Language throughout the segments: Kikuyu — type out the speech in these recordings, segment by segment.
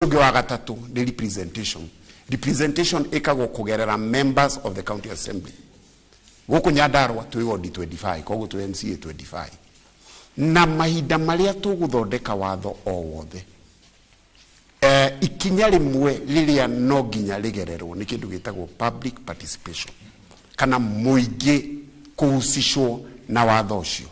Ũngĩ wa gatatũ nĩ representation. Representation ĩkagwo kũgerera members of the county assembly. Gũkũ Nyandarua twĩ wodi 25, koguo twĩ MCA 25. Na mahinda marĩa tũgũthondeka watho o wothe, ikinya rĩmwe rĩrĩa no nginya rĩgererwo nĩ kĩndũ gĩtagwo public participation, kana mũingĩ kũhusishwo na watho ũcio.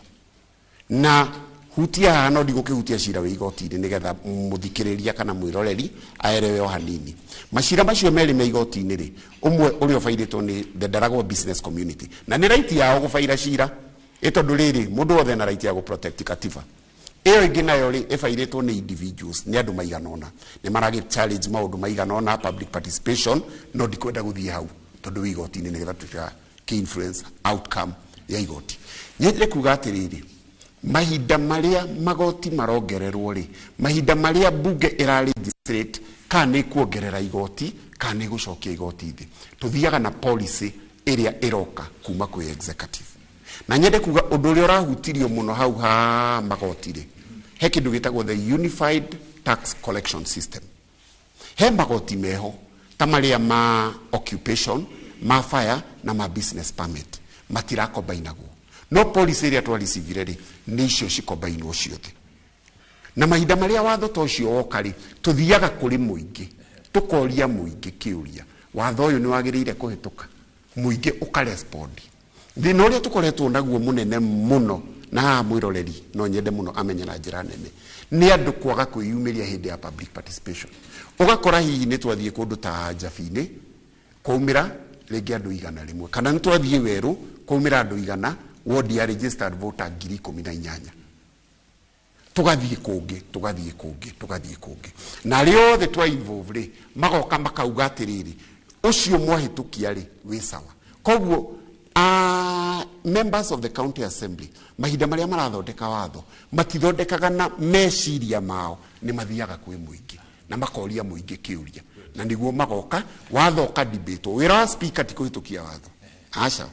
Na hutia haha no ndigũkĩhutia cira wĩ igoti-inĩ nĩgetha mũthikĩrĩria kana mwĩroreri aerewe o hanini. Macira macio merĩ me igoti-inĩ rĩ, ũmwe ũrĩa ũbairĩtwo nĩ the Ndaragwa business community, na nĩ right yao gũbaira cira, ĩ tondũ rĩrĩ mũndũ wothe ena right ya gũ protect katiba. Ĩyo ĩngĩ nayo rĩ, ĩbairĩtwo nĩ individuals, nĩ andũ maigana ũna, nĩ maragĩ challenge maũndũ maigana ũna public participation, no ndikwenda gũthiĩ hau tondũ wĩ igoti-inĩ nĩgetha tũtiga influence outcome ya igoti. Nyendire kuga atĩrĩrĩ, mahinda marĩa magoti marongererwo rĩ, mahinda marĩa bunge ĩra legislate kana nĩ kuongerera igoti kana nĩ gũcokia igoti thĩ, tũthiaga na policy ĩrĩa ĩroka kuma kwĩ executive. Na nyende kuga ũndũ ũrĩa ũrahutirio mũno hau ha magoti rĩ, he kĩndũ gĩtagwo the unified tax collection system. He magoti meho ta marĩa ma occupation, ma fire na ma business permit matirakombainagwo, no policy ĩrĩa twarecivire rĩ, nĩ icio cikombainwo ciothe. Na mahinda marĩa watho ta ũcio woka rĩ, tũthiaga kũrĩ mũingĩ, tũkoria mũingĩ kĩũria, watho ũyũ nĩ wagĩrĩire kũhĩtũka? Mũingĩ ũkarespond. Thĩna ũrĩa tũkoretwo naguo mũnene mũno, na haha mwĩroreri no nyende mũno amenye na njĩra nene, nĩ andũ kwaga kwĩyumĩria hĩndĩ ya public participation. Ũgakora hihi nĩ twathiĩ kũndũ ta Njabi-inĩ, kwaumĩra rĩngĩ andũ 100, kana nĩ twathiĩ Werũ, kwaumĩra andũ 100, ward ya registered voter 18,000. Tũgathiĩ kũngĩ, tũgathiĩ kũngĩ, tũgathiĩ kũngĩ. Na arĩa othe twa involve rĩ, magoka makauga atĩrĩrĩ, ũcio mwahĩtũkia rĩ, wĩ sawa. Koguo, members of the county assembly, mahinda marĩa marathondeka watho, matithondekaga na meciria mao, nĩ mathiaga kwĩ mũingĩ na makoria mũingĩ kĩũria, na nĩguo magoka watho ũkadibatwo. Wĩra wa speaker ti kũhĩtũkia watho, aca.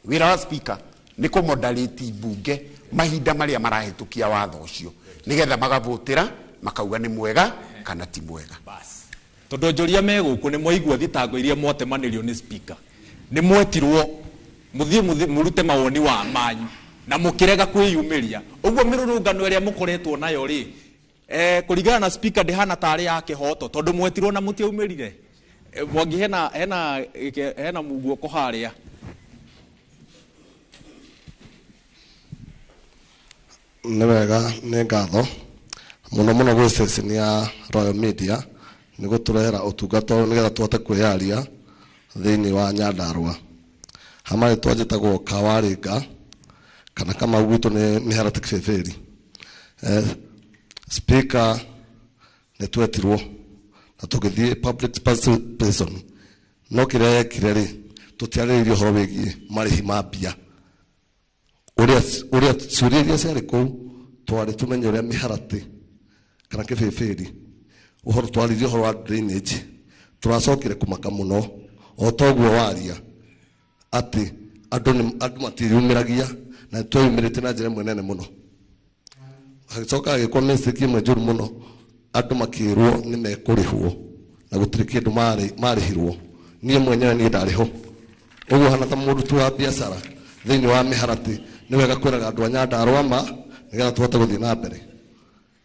Wĩra wa speaker nĩ kũmoderate mbunge mahinda marĩa marahĩtũkia watho ũcio, nĩgetha magavotĩra makauga nĩ mwega kana ti mwega. Bas. Tondũ onjoria me gũkũ nĩ mwaigua thitango iria mwatemanĩrio nĩ speaker, nĩ mwetirwo mũthiĩ mũrute mawoni wa manyu na mũkĩrega kwĩyumĩria. Ũguo mĩrũrũngano ĩrĩa mũkoretwo nayo rĩ, kũringana na speaker ndĩhana tarĩ ya kĩhoto, tondũ mwetirwo na mũtiaumĩrire. Mwangi hena guoko harĩa. Nĩ wega, nĩ ngatho mũno mũno gwĩ ceceni ya Royal Media nĩ gũtũrehera ũtungata ũyũ nĩgetha tũhote kwĩyaria thĩinĩ wa Nyandarua. Hama rĩtwa njĩtagwo Kawaringa kana Kamau, gwitũ nĩ Mĩharatĩ Kĩbĩbĩri. Speaker nĩ twetirwo na tũgĩthiĩ public participation, no kĩrĩa yekire rĩ, tũtiarĩrĩirie ũhoro wĩgiĩ marĩhi ma mbia. Ũrĩa ciũria iria ciarĩ kũu twarĩ tũmenye ũrĩa Mĩharatĩ kana Kĩbĩbĩri ũhoro twarĩrie ũhoro wa drainage, tũracokire kũmaka mũno o toguo waria atĩ andũ matiĩyumĩragia, na tweyumĩrĩtie na njĩra ĩmwe nene mũno. Hagĩcoka hagĩkwo mistake ĩmwe njũru mũno, andũ makĩrwo nĩ mekũrĩhwo na gũtirĩ kĩndũ marĩhirwo. Niĩ mwenyewe niĩ ndarĩ ho. Ũguo hana ta mũruti wa biacara thĩinĩ wa Mĩharatĩ, nĩ wega kwĩraga andũ a Nyandarua ma nĩgetha tũhote gũthiĩ na mbere.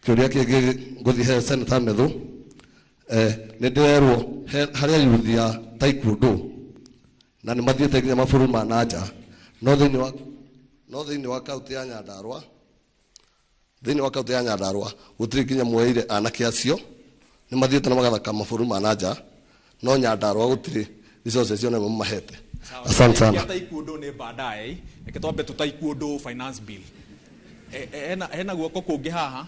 Kĩũria kĩngĩ ngũthiĩ he Senator Methu, nĩ ndĩrerwo harĩa youth ya Taekwondo na nĩ mathiĩte nginya mabũrũri ma na nja, no thĩinĩ wa kaunti ya Nyandarua, thĩinĩ wa kaunti ya Nyandarua gũtirĩ nginya mweire anake acio nĩ mathiĩte na magathaka mabũrũri ma na nja, no Nyandarua gũtirĩ resources cio nĩmo mahete. Asante sana. Kia Taekwondo nĩ baadaye, reke twambe tu Taekwondo finance bill. Hena guoko kũngĩ haha.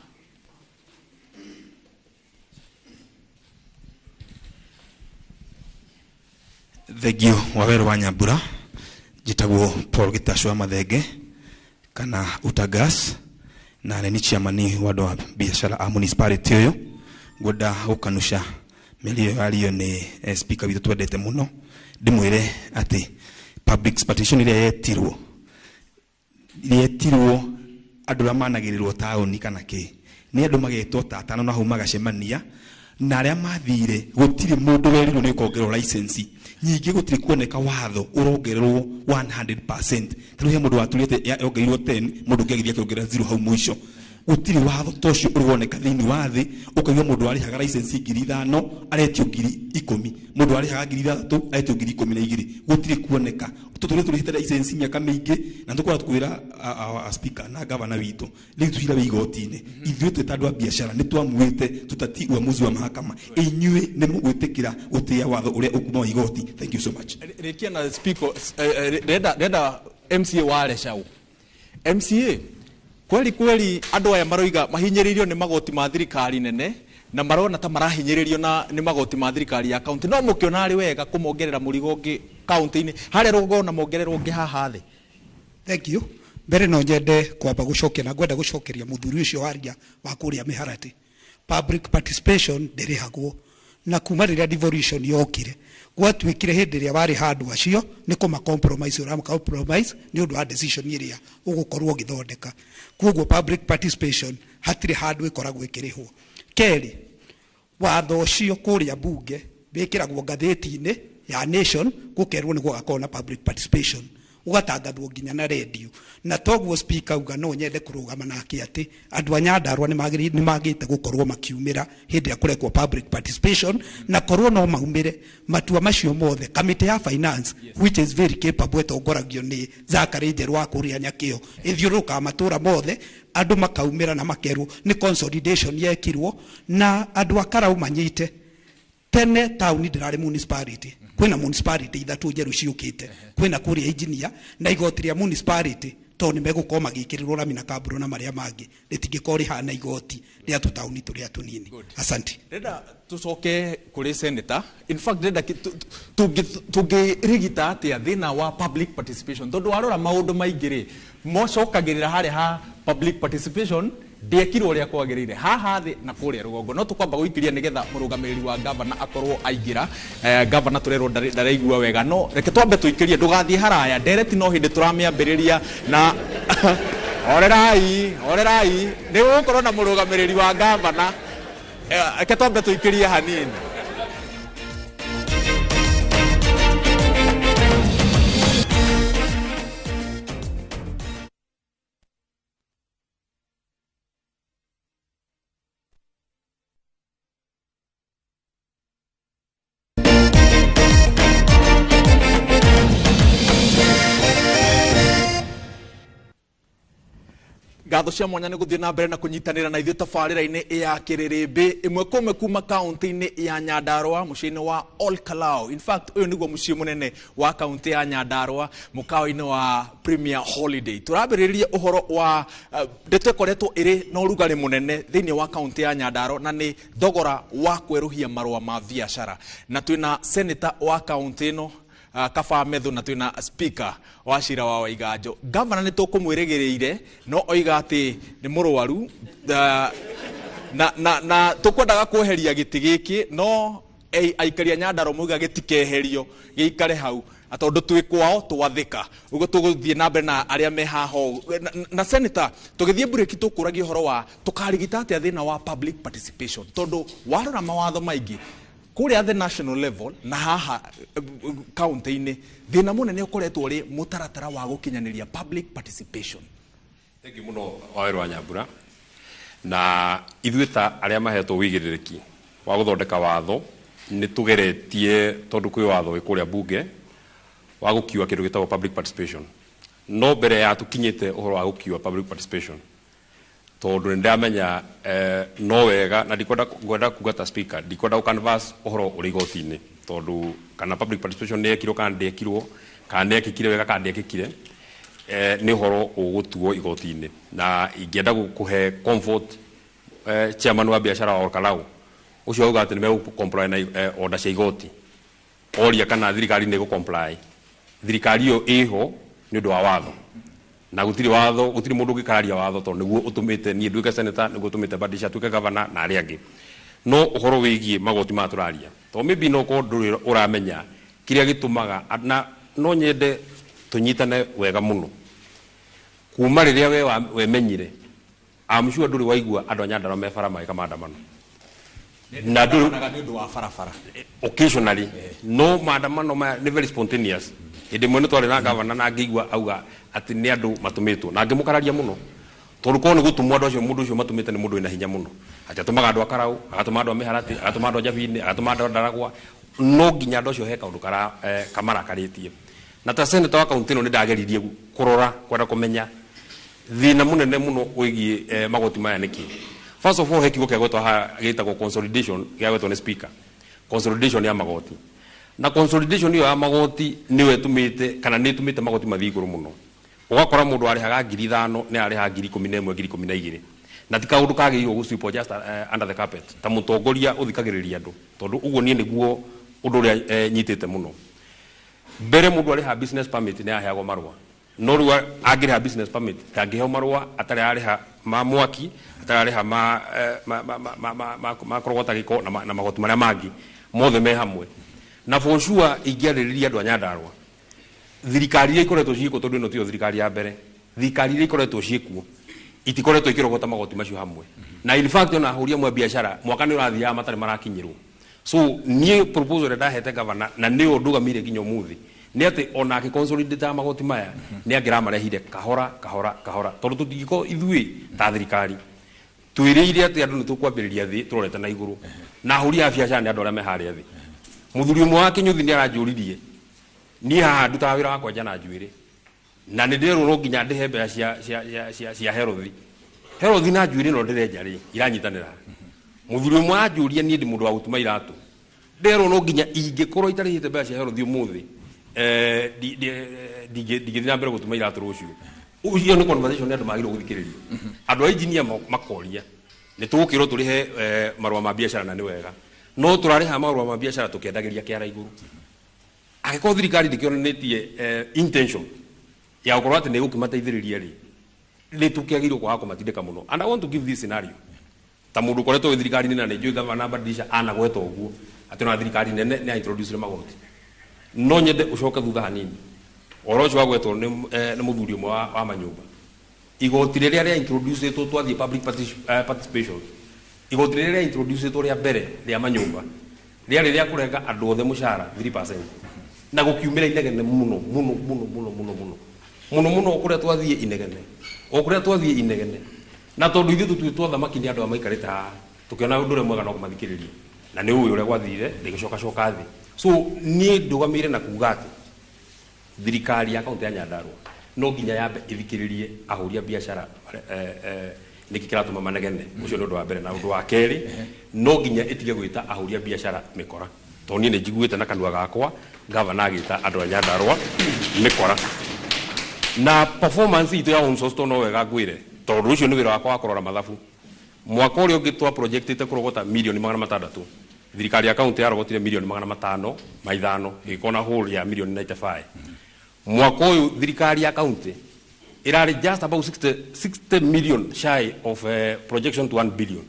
Thengio Waweru wa Nyambura, njĩtagwo Paul Gĩtacũ wa Mathenge kana Utagas, na nĩ chairman wa andũ a biacara a municipality ũyũ. Ngwenda gũkanusha mĩario yario nĩ speaker witũ twendete mũno, ndĩmwĩre atĩ public participation ĩrĩa yetirwo andũ arĩa managĩrĩrwo taũni kana kĩ, nĩ andũ magetwo ta atano na hau magacemania Na arĩa mathire gũtirĩ mũndũ werirwo nĩ kuongererwo license. Nyingĩ gũtirĩ kuoneka watho ũrongererwo 100%. Tarĩu he mũndũ waturĩte yongereirwo 10, mũndũ ũngĩ agĩthiĩ akĩongerera 0 hau mũico. Gũtirĩ watho ta ũcio ũrĩ woneka thĩinĩ wa thĩ ũkaigua mũndũ warĩhaga license 5,000 aretio 10,000, mũndũ warĩhaga 6,000 aretio 12,000. Gũtirĩ kuoneka. Tũtũrĩ tũrĩhĩte license mĩaka mĩingĩ na tũkoragwo tũkwĩra a speaker na governor witũ rĩu tũcira wĩ igoti-inĩ. Ithuĩ twĩ ta andũ a biacara nĩ twamuĩte tutatii uamuzi wa mahakama. Inyuĩ nĩ mũgwĩtĩkĩra gũtĩĩa watho ũrĩa ũkuma wa igoti. Thank you so much. Rĩkia na speaker, renda MCA wa Leshau. MCA kweli kweli andũ aya maroiga mahinyĩrĩirio nĩ magoti ma thirikari nene na marona ta marahinyĩrĩrio na nĩ magoti ma thirikari ya county, no mũkĩona arĩ wega kũmongerera mũrigo ũngĩ county-inĩ harĩa rũgongo na mongererwo ũngĩ haha thĩ? Thank you. Mbere no nyende kwamba gũcokia na ngwenda gũcokeria mũthuri ũcio waria wa kũrĩa mĩharatĩ. Public participation ndĩrĩhagwo, na kuma rĩrĩa devolution yokire gwatuĩkire hĩndĩ ĩrĩa warĩ handũ acio nĩ kũma compromise ũrama compromise nĩ ũndũ wa decision ĩrĩa ũgũkorwo ũgĩthondeka. Koguo public participation hatirĩ handũ ĩkoragwo ĩkĩrĩhwo. Kerĩ, watho ũcio kũrĩa bunge wĩkĩragwo ngathĩti-inĩ ya Nation gũkerwo nĩ gũgakorwo na public participation, ũgatangathwo nginya na redio. Na toguo speaker auga no nyende kũrũgama nake atĩ andũ a Nyandarua nĩ magĩte gũkorwo makiumĩra hĩndĩ ĩrĩa kũrekwo public participation, na korwo no maumĩre matua macio mothe. Kamĩtĩ ya finance, which is very capable, ĩtongoragio nĩ Zachary Njerũ wa kũrĩa Nyakĩo, ĩthiũrũrũkaga matũra mothe, andũ makaumĩra na makerwo nĩ consolidation yekirwo na andũ a Karau manyite. Tene taũni ndĩrarĩ municipality, kwĩna municipality ithatũ njerũ ciũkĩte, kwĩna kũrĩa engineer na igoti rĩa municipality tondũ nĩ megũkorwo magĩkĩrĩrwo rami na kamburo na marĩa mangĩ, rĩtingĩkorwo rĩhana igoti rĩa tũtaũni tũrĩa tũnini. Asante. Ndĩrenda tũcoke kũrĩ senator. In fact ndĩrenda tũngĩrigita atĩa thĩna wa public participation, tondũ warora maũndũ maingĩ rĩ mocokagĩrĩra harĩa ha public participation ndiekirwo ũrĩa kwagĩrĩire haha thĩ na kũrĩa rũgongo. No tũkwamba gũikĩria nĩgetha mũrũgamĩrĩri wa gavana akorwo aingĩra. Gavana tũrerwo ndaraigua wega, no reke twambe tũikĩrie, ndũgathiĩ haraya. Ndereti no hĩndĩ tũramĩambĩrĩria na orerai orerai nĩ gũgũkorwo na mũrũgamĩrĩri wa gavana. Reke twambe tũikĩrie hanini. Ngatho cia mwanya nĩ gũthiĩ na mbere na kũnyitanĩra na ithuĩ tabarĩra-inĩ ya Kĩrĩrĩmbĩ ĩmwe kwa ĩmwe kuma kaunti-inĩ ya Nyandarua mũciĩ-inĩ wa Olkalou. In fact ũyũ nĩguo mũciĩ mũnene wa kaunti ya Nyandarua, mũkawa-inĩ wa Premier Holiday. Tũrambĩrĩria ũhoro wa ndeto ĩkoretwo ĩrĩ na ũrugarĩ mũnene thĩinĩ wa kaunti ya Nyandarua, na nĩ thogora wa kwerũhia marũa ma biacara, na twĩna senator wa kaunti ĩno Kaba Methu, na twĩna speaker wa cira wa Waiganjo. Governor nĩ tũkũmwĩrĩgĩrĩire no oiga atĩ nĩ mũrwaru, na tũkwendaga kweheria gĩtĩ gĩkĩ, no aikari a Nyandarua mauga gĩtikeherio, gĩikare hau tondũ twĩ kwao twathĩka. Ũguo tũgũthiĩ na mbere na arĩa me haha ũguo. Na senator, tũgĩthiĩ mburĩki tũkũragia ũhoro wa tũkarigita atĩa thĩna wa public participation, tondũ warora mawatho maingĩ kũrĩa the national level na haha county-inĩ thĩna mũnene ũkoretwo ũrĩ mũtaratara wa gũkinyanĩria public participation. Thank you mũno Waweru wa Nyambura. Na ithuĩ ta arĩa mahetwo wĩigĩrĩrĩki wa gũthondeka watho nĩ tũgeretie, tondũ kwĩ watho wĩ kũrĩa bunge wa gũkiua kĩndũ gĩtagwo public participation. No mbere ya tũkinyĩte ũhoro wa gũkiua public participation, tondũ nĩ ndamenya no wega na ndikwenda ngwenda kuga ta speaker, ndikwenda gũ-canvas ũhoro ũrĩ igoti-inĩ, tondũ kana public participation nĩ yekirwo kana ndĩekirwo, kana nĩ yekĩkire wega kana ndĩekĩkire, nĩ ũhoro ũgũtuo igoti-inĩ. Na ingĩenda kũhe comfort chairman wa biacara wa Olkalou ũcio auga atĩ nĩ megũ-comply na order cia igoti, oria kana thirikari nĩ ĩgũ-comply. Thirikari ĩyo ĩho nĩ ũndũ wa watho, na gũtirĩ watho, gũtirĩ mũndũ ũngĩkararia watho, tondũ nĩguo ũtũmĩte niĩ nduĩke senator, nĩguo ũtũmĩte Badisha atuĩke governor na arĩa angĩ. No ũhoro wĩgiĩ magoti maya tũraria, tondũ maybe no ũkorwo ndũrĩ ũramenya kĩrĩa gĩtũmaga, na no nyende tũnyitane wega mũno. Kuma rĩrĩa we wemenyire, I'm sure ndũrĩ waigua andũ a Nyandarua me bara magĩka maandamano. Na ndũrĩ nĩ ũndũ wa barabara. Occasionally, no maandamano maya nĩ very spontaneous. Hĩndĩ ĩmwe nĩ twarĩ na gavana na ngĩigua auga atĩ nĩ andũ matũmĩtwo, na ngĩmũkararia mũno, tondũ korwo nĩ gũtũmwo andũ acio, mũndũ ũcio matũmĩte nĩ mũndũ wĩna hinya mũno, atĩ atũmaga andũ a Karau, agatũma andũ a Mĩharatĩ, agatũma andũ a Njabini, agatũma andũ a Ndaragwa. No nginya andũ acio he kaũndũ kara kamarakarĩtie. Na ta senator wa kaunti ĩno, nĩ ndageririe kũrora, kwenda kũmenya thĩna mũnene mũno wĩgiĩ magoti maya nĩkĩ. First of all, he kiugo kĩagwetwo haha gĩtagwo consolidation, gĩagwetwo nĩ speaker, consolidation ya magoti. Na consolidation ĩyo ya magoti nĩyo ĩtũmĩte, kana nĩ ĩtũmĩte magoti mathiĩ igũrũ mũno. Ũgakora mũndũ arĩhaga 5,000 nĩ arĩhaga 11,000, 12,000. Na ti kaũndũ kagĩrĩirwo gũ just under the carpet. Ta mũtongoria ũthikagĩrĩria andũ, tondũ ũguo niĩ nĩguo ũndũ ũrĩa nyitĩte mũno. Mbere mũndũ arĩha business permit nĩ aheagwo marũa, no rĩu angĩrĩha business permit ndangĩheo marũa atarĩ arĩha ma mwaki, atarĩ arĩha ma, eh, ma, ma, ma, ma, ma, ma, ma kũrogota gĩko na magoti marĩa mangĩ mothe me hamwe. Na for sure, ingĩarĩrĩria andũ a Nyandarũa, thirikari iria ikoretwo ciĩkuo, tondũ ĩno tiyo thirikari ya mbere, thirikari iria ikoretwo ciĩkuo itikoretwo ikĩrogota magoti macio hamwe. Na in fact, ona ahũri amwe a biacara mwaka nĩ ũrathiaga matarĩ marakinyĩrwo. So niĩ proposal ĩrĩa ndahete gavana, na nĩyo ndũgamĩire nginya ũmũthĩ, nĩ atĩ ona akĩconsolidate magoti maya, nĩ angĩramarehire kahora kahora kahora, tondũ tũtingĩkorwo ithuĩ ta thirikari twĩrĩire atĩ andũ nĩ tũkwambĩrĩria thĩ tũrorete na igũrũ, na ahũri a biacara nĩ andũ arĩa me harĩa thĩ. Mũthuri ũmwe wa Kĩnyũthi nĩ aranjũririe, niĩ haha ndutaga wĩra wa kwenja na njuĩrĩ, na nĩ ndĩrerwo no nginya ndĩhe mbeca cia herothi herothi, na njuĩrĩ ĩno ndĩrenja rĩ iranyitanĩra. Mũthuri ũmwe anjũria, niĩ ndĩ mũndũ wa gũtuma iratũ, nderwo no nginya ingĩkorwo itarĩhĩte mbeca cia herothi ũmũthĩ, ndingĩthiĩ na mbere gũtuma iratũ rũciũ. Ũcio nĩ conversation nĩ andũ magĩrĩirwo gũthikĩrĩrio. Andũ a engineer makoria nĩ tũgũkĩrwo tũrĩhe marũa ma biacara, na nĩ wega, no tũrarĩha marũa ma biacara tũkĩendagĩria kĩara igũrũ. Angĩkorwo thirikari ndĩkĩonanĩtie intention ya gũkorwo atĩ nĩ ĩgũkĩmateithĩrĩria rĩ, nĩ tũkĩagĩrĩirwo kwaga kũmatindĩka mũno. And I want to give this scenario ta mũndũ ũkoretwo wĩ thirikari-inĩ, na nĩ njũĩ gavana Badilisha anagweta ũguo atĩ ona thirikari nene nĩ introduce magoti. No nyende ũcoke thutha hanini, ũhoro ũcio wagwetwo nĩ mũthuri ũmwe wa manyũmba. Igoti rĩrĩa rĩa introducetwo, twathiĩ public participation, igoti rĩrĩa rĩa introducetwo rĩa mbere rĩa manyũmba rĩarĩ rĩa kũrenga andũ othe mũcara 3%, na gũkiumĩra inegene mũno mũno mũno mũno mũno mũno mũno mũno, o kũrĩa twathiĩ inegene, o kũrĩa twathiĩ inegene. Na tondũ ithuĩ tũtuĩtwo athamaki nĩ andũ aya maikarĩte haha, tũkĩona ũndũ ũrĩa mwega no kũmathikĩrĩria, na nĩ ũĩ ũrĩa gwathire, rĩgĩcoka coka thĩ. So niĩ ndũgamĩire na kuga atĩ thirikari ya kaunti ya Nyandarua no nginya yambe ĩthikĩrĩrie ahũri a biacara, nĩkĩ kĩratũma manegene. Ũcio nĩ ũndũ wa mbere. Na ũndũ wa kerĩ, no nginya ĩtige gwĩta ahũri a biacara mĩkora, tondũ niĩ nĩ njiguĩte na kanua gakwa gavana agĩta andũ a Nyandarua mĩkora. Na performance itũ ya own source, to no wega ngwĩre, tondũ ũcio nĩ wĩra wakwa wa kũrora mathabu, mwaka ũrĩa ũngĩ twa projectĩte kũrogota 600,000,000, thirikari ya kaunti yarogotire 505,000,000, ĩgĩkorwo na hole ya 95,000,000. Mwaka ũyũ thirikari ya kaunti ĩrarĩ just about 60 million shy of projection to 1 billion.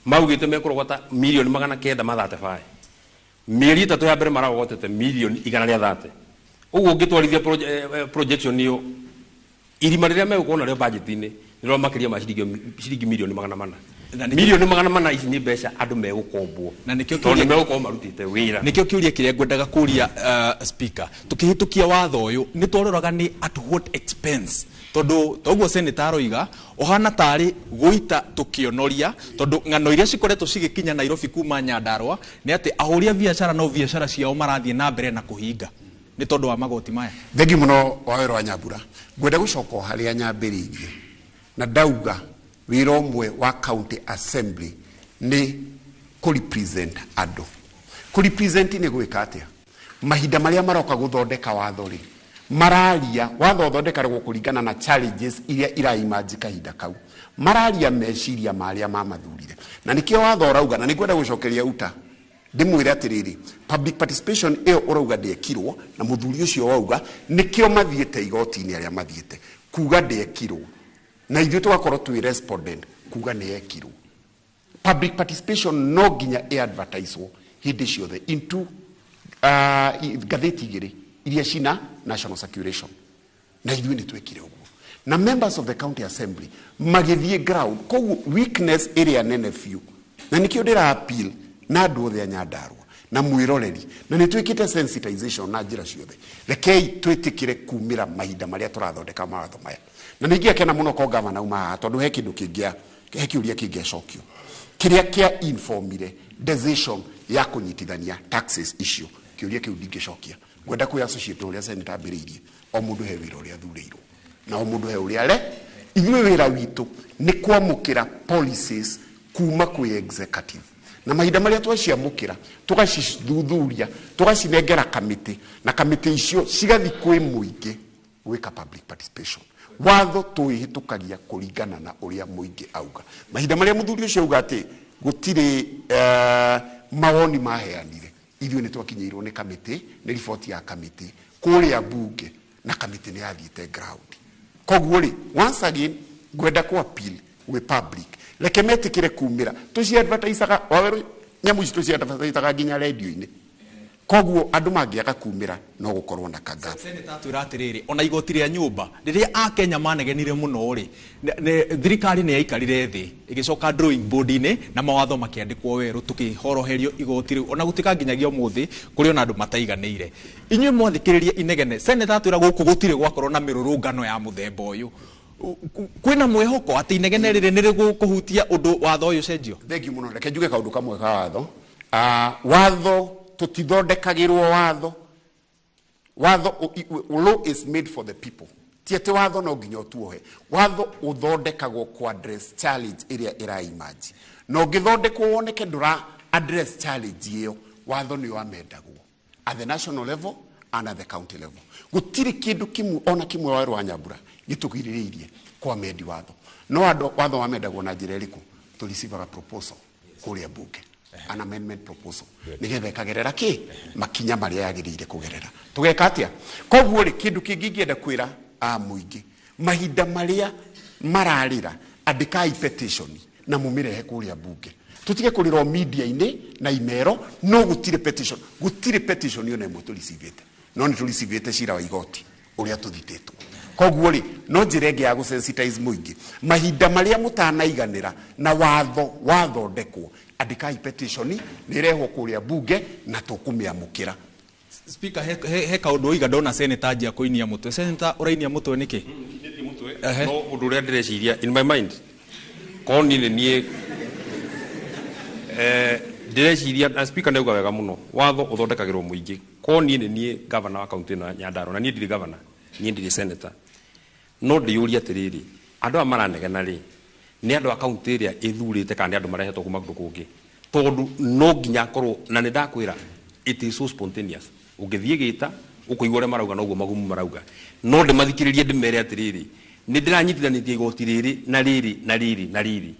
Maugĩte mekũrogota 935,000,000. Mĩeri 3 ya mbere mararogotete 130,000,000. Ũguo ũngĩtwarithia projection ĩyo, irima rĩrĩa megũkorwo narĩo budget-inĩ nĩrĩo makĩria ma ciringi 400,000,000. 400,000,000 ici nĩ mbeca andũ megũkombwo Na nĩkĩo tondũ kĩũria- nĩ megũkorwo marutĩte wĩra. Nĩkĩo kĩũria kĩrĩa ngwendaga kũria speaker, tũkĩhĩtũkia watho ũyũ nĩ twaroraga nĩ at what expense, tondũ toguo senator aroiga ũhana tarĩ gũita tũkĩonoria, tondũ ng'ano iria cikoretwo cigĩkinya Nairobi kuma Nyandarua nĩ atĩ ahũri a biacara no biacara ciao marathiĩ na mbere na kũhinga nĩ tondũ wa magoti maya. Thengi mũno, Wawero wa Nyambura. Ngwenda gũcoka o harĩa nyambĩrĩirie na ndauga wĩra ũmwe wa county assembly nĩ kũ-represent andũ. Kũ-represent nĩ gwĩka atĩa? Mahinda marĩa maroka gũthondeka watho rĩ, mararia watho ũthondekaragwo kũringana na challenges iria iraimanji kahinda kau, mararia meciria marĩa mamathurire, na nĩkĩo watho ũrauga. Na nĩngwenda gũcokeria uta ndĩmwĩre atĩrĩrĩ, public participation ĩyo ũrauga ndĩekirwo, na mũthuri ũcio wauga, nĩkĩo mathiĩte igoti-inĩ arĩa mathiĩte kuga ndĩekirwo, na ithuĩ tũgakorwo twĩ respondent kuga nĩ yekirwo. Public participation no nginya ĩ-advertiswo hĩndĩ ciothe into ngathĩti igĩrĩ iria cina national circulation, na ithuĩ nĩ twekire ũguo, na members of the county assembly magĩthiĩ ground. Koguo weakness ĩrĩa nene biũ, na nĩkĩo ndĩra appeal Na andũ othe a Nyandarua na mwĩroreri, na nĩ twĩkĩte sensitization na njĩra ciothe. Rekei twĩtĩkĩre kumĩra mahinda marĩa tũrathondeka mawatho maya. Na nĩ ingĩakena mũno ko gavana auma haha, tondũ he kĩndũ kĩngĩa, he kĩũria kĩngĩacokio kĩrĩa kĩa informire decision ya kũnyitithania taxes icio. Kĩũria kĩu ndingĩcokia, ngwenda kwĩ associate na ũrĩa senator ambĩrĩirie. O mũndũ he wĩra ũrĩa athurĩirwo, na o mũndũ he ũrĩa are. Ithuĩ wĩra witũ nĩ kwamũkĩra policies kuma kwĩ executive, na mahinda marĩa twaciamũkĩra tũgacithuthuria, tũgacinengera kamĩtĩ, na kamĩtĩ icio cigathi kwĩ mũingĩ gwĩka public participation. Watho twĩhĩtũkagia kũringana na ũrĩa mũingĩ auga. Mahinda marĩa mũthuri ũcio auga atĩ gũtirĩ mawoni maheanire, ithuĩ nĩ twakinyĩirwo nĩ kamĩtĩ, nĩ riboti ya kamĩtĩ kũrĩa bunge, na kamĩtĩ nĩ yathiĩte ground. Koguo rĩ, once again ngwenda ku appeal gwĩ public, reke metĩkĩre kumĩra. Tũciadvertisaga wawerũ, nyamũ ici tũciadvertisaga nginya radio-inĩ, koguo andũ mangĩaga kumĩra no gũkorwo na kagap. Senator atwĩra atĩrĩrĩ, ona igoti rĩa nyũmba rĩrĩa akenya manegenire mũno rĩ, thirikari nĩ yaikarire thĩ ĩgĩcoka drawing board-inĩ na mawatho makĩandĩkwo werũ, tũkĩhoroherio igoti rĩu, ona gũtuĩka nginyagia ũmũthĩ kũrĩ ona andũ mataiganĩire. Inyuĩ mwathikĩrĩria inegene, senator atwĩra gũkũ gũtirĩ gwakorwo na mĩrũrũngano ya mũthemba ũyũ. Kwĩna mwĩhoko atĩ inegene rĩrĩ nĩ rĩgũkũhutia ũndũ watho ũyũ ũcenjio? Thank you mũno. Reke njuge kaũndũ kamwe ka watho. Watho tũtithondekagĩrwo watho. Watho, law is made for the people. Ti atĩ watho no nginya ũtuohe. Watho ũthondekagwo ku address challenge ĩrĩa ĩraimanji, na ũngĩthondekwo woneke ndũra address challenge ĩyo, watho nĩ wamendagwo at the national level and at the county level. Gũtirĩ kĩndũ kĩmwe ona kĩmwe, Wawerũ wa Nyambura, gĩtũgirĩrĩirie kwamendi watho. No andũ watho wamendagwo na njĩra ĩrĩkũ? Tũricivaga proposal kũrĩa bunge, an amendment proposal, nigetha ĩkagerera kĩ makinya marĩa yagĩrĩire kũgerera. Tũgeka atĩa? Koguo rĩ, kĩndũ kĩngĩ ingĩenda kwĩra a mũingĩ, mahinda marĩa mararĩra, andĩkai petition na mũmĩrehe kũrĩa bunge. Tũtige kũrĩra o media-inĩ na imero, no gũtirĩ petition, gũtirĩ petition ona ĩmwe tũricivĩte. No nĩ tũricivĩte cira wa igoti ũrĩa tũthitĩtwo. Koguo rĩ, no njĩra ĩngĩ ya gũsensitize mũingĩ, mahinda marĩa mũtanaiganĩra na watho wathondekwo, andĩkai petition, nĩ ĩrehwo kũrĩa bunge na tũkũmĩamũkĩra. Speaker, he kaũndũ oiga ndona senator anjia kũinia mũtwe. Senator, ũrainia mũtwe nĩkĩ? No ũndũ ũrĩa ndĩreciria in my mind, korwo niĩ nĩ niĩ, ndĩreciria na speaker nĩauga wega mũno, watho ũthondekagĩrwo mũingĩ. Korwo niĩ nĩ niĩ governor wa kaunti ĩno ya Nyandarua, na niĩ ndirĩ governor, niĩ ndirĩ senator, no ndĩyũrie atĩrĩrĩ, andũ aya maranegena rĩ, nĩ andũ a kaunti ĩrĩa ĩthurĩte kana nĩ andũ marehetwo kuma kũndũ kũngĩ? Tondũ no nginya akorwo, na nĩ ndakwĩra, it is so spontaneous. Ũngĩthiĩ gĩta ũkũigua ũrĩa marauga, noguo magumu marauga. No ndĩmathikĩrĩrie, ndĩmere atĩrĩrĩ, nĩ ndĩranyitithanĩtie igoti rĩrĩ na rĩrĩ na rĩrĩ na rĩrĩ,